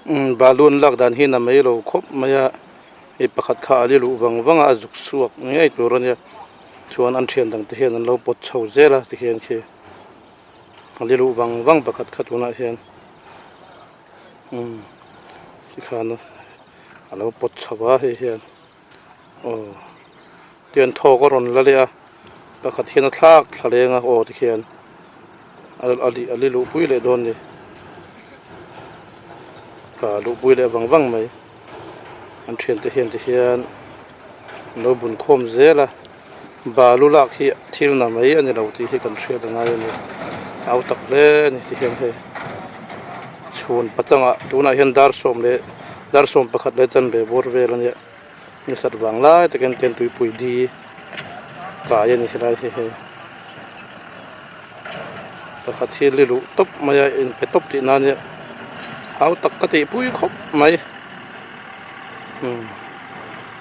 Umm balu an lak dan hi na mai lo khawp mai a hei pakhat kha a li luh vang vang a a zuk chhuak ngei tur a nia chuan an thian dang te hian an lo pawt chho zel a tikhian khi a li luh vang vang pakhat kha tunah hian umm tikhan a lo pawt chho a hei hian aw tihian thawk a rawn la leh a pakhat hian a thlak thla leng a aw tikhian a li luh pui leh dawn a ni ka luh pui leh vang vang mai an thiante hian tikhian an lo bun khawm zel a balu lak hi thil na mai a ni lo tih hi kan hriat a ngai a ni au tak hle a ni tikhian hei chhun pachangah tunah hian dar sawm leh dar sawm pakhat leh chanve bawr vel a nia ni sat vang lai takin ten tuipui di kai a ni helai hi hei pakhat hi li luh tawp mai a inpe tawp tih nan nia hau tak ka tih pui khawp mai umm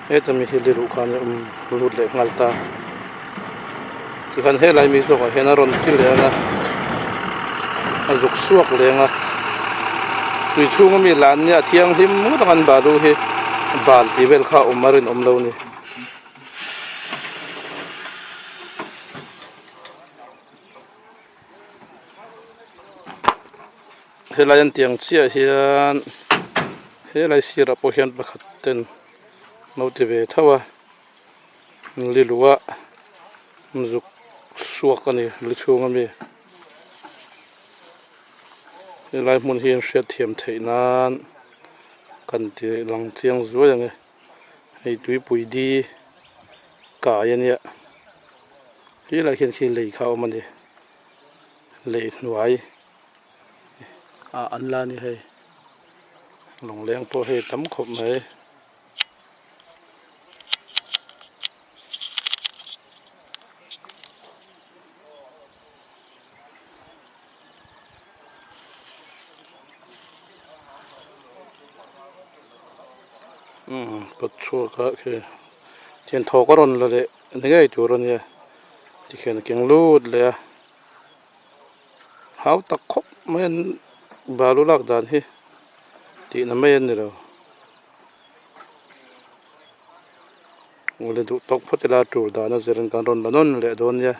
heta mi hi li luh khan umm lut leh nghal ta tikhan helai mi zawkah hian a rawn ti leng a a zuk chhuak leng a tui chhunga mi lan nia a thianghlim ngawt ang an balu hi bal tih vel kha a awm a rinawm lo a ni. Helai an tih ang chiah hian helai sirah pawh hian pakhat ten lo ti ve tho a li luh a zuk suak a ni li chhung ami helai hmun hi an hriatthiam theih nan kan ti lang chiang zuai ang e hei tuipui di kai a nia helai hian khi lei kha a awm a ni lei hnuai. ah an la a ni hei lawngleng pawh hei a tam khawp mai. Umm kawt chhuak ah khi thian thawk a rawn la leh ni ngei tur a nia tikhian a keng lut leh a. Hau tak khawp mai an balu lak dan hi tihna mai an ni lo awle duh tawk phawt ila a tur dan a zir in kan rawn la nawn leh dawn nia.